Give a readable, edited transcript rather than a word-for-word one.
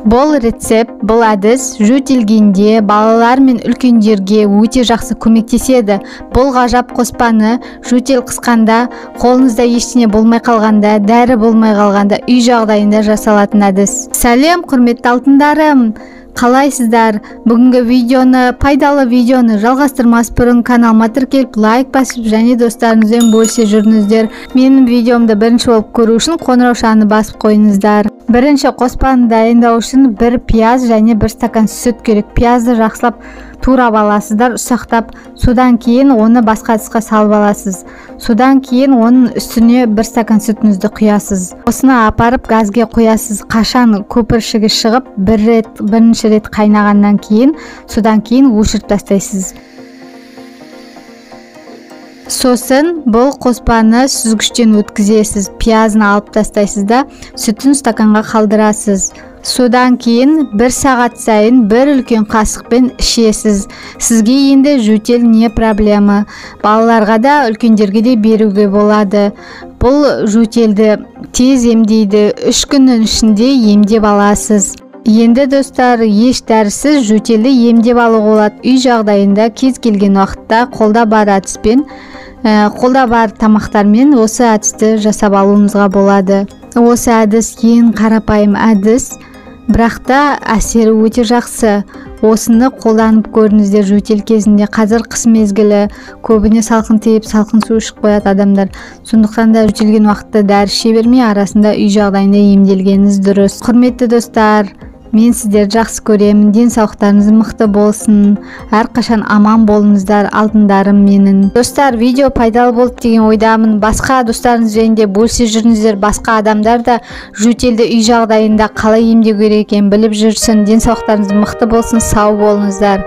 Бұл рецепт, бұл әдіс жөтелгенде балалар мен үлкендерге өте жақсы көмектеседі. Бұл ғажап қоспаны жөтел қысқанда, қолыңызда ештеңе болмай қалғанда, дәрі болмай қалғанда үй жағдайында жасалатын әдіс. Сәлем, құрметті алтындарым! Қалайсыздар? Бүгінгі видеоны, пайдалы видеоны жалғастырмас бұрын каналыма тіркеліп, лайк басып және достарыңызбен бөлісе жүріңіздер. Менің видеомды бірінші болып көру үшін қоңыраушаны басып қойыңыздар. Бірінші қоспаны дайындау үшін бір пияз және бір стакан сүт керек. Пиязды жақсылап турап аласыздар, ұсақтап. Содан кейін оны басқа ыдысқа салып аласыз. Содан кейін оның үстіне бір стакан сүтіңізді құясыз. Осыны апарып газге қоясыз. Қашан көпіршігі шығып, бірінші рет қайнағаннан кейін, содан кейін өшіріп тастайсыз. Сосын бұл қоспаны сүзгіштен өткізесіз, пиязын алып тастайсыз да, сүтін стаканға қалдырасыз. Содан кейін бір сағат сайын бір үлкен қасықпен ішесіз. Сізге енді жөтел не проблема. Балаларға да, үлкендерге де беруге болады. Бұл жөтелді тез емдейді, 3 күннің ішінде емдеп аласыз. Енді достар, еш дәрісіз жөтелді емдеп алуға болады. Үй жағдайында кез келген уақытта қолда бар әдіспен, қолда бар тамақтармен осы әдісті жасап алуымызға болады. Осы әдіс ең қарапайым әдіс, бірақ та әсері өте жақсы. Осыны қолданып көріңіздер жөтел кезінде. Қазір қыс мезгілі, көбіне салқын тиіп, салқын су ішіп қояды адамдар. Сондықтан да жөтелген уақытта дәрі іше бермей, арасында үй жағдайында емделгеніңіз дұрыс. Құрметті достар, мен сіздерді жақсы көремін. Денсаулықтарыңыз мықты болсын. Әрқашан аман болыңыздар, алтындарым менің. Достар, видео пайдалы болды деген ойдамын. Басқа достарыңызбен де бөлісе жүріңіздер. Басқа адамдар да жөтелді үй жағдайында қалай емдеу керек екенін біліп жүрсін. Денсаулықтарыңыз мықты болсын, сау болыңыздар.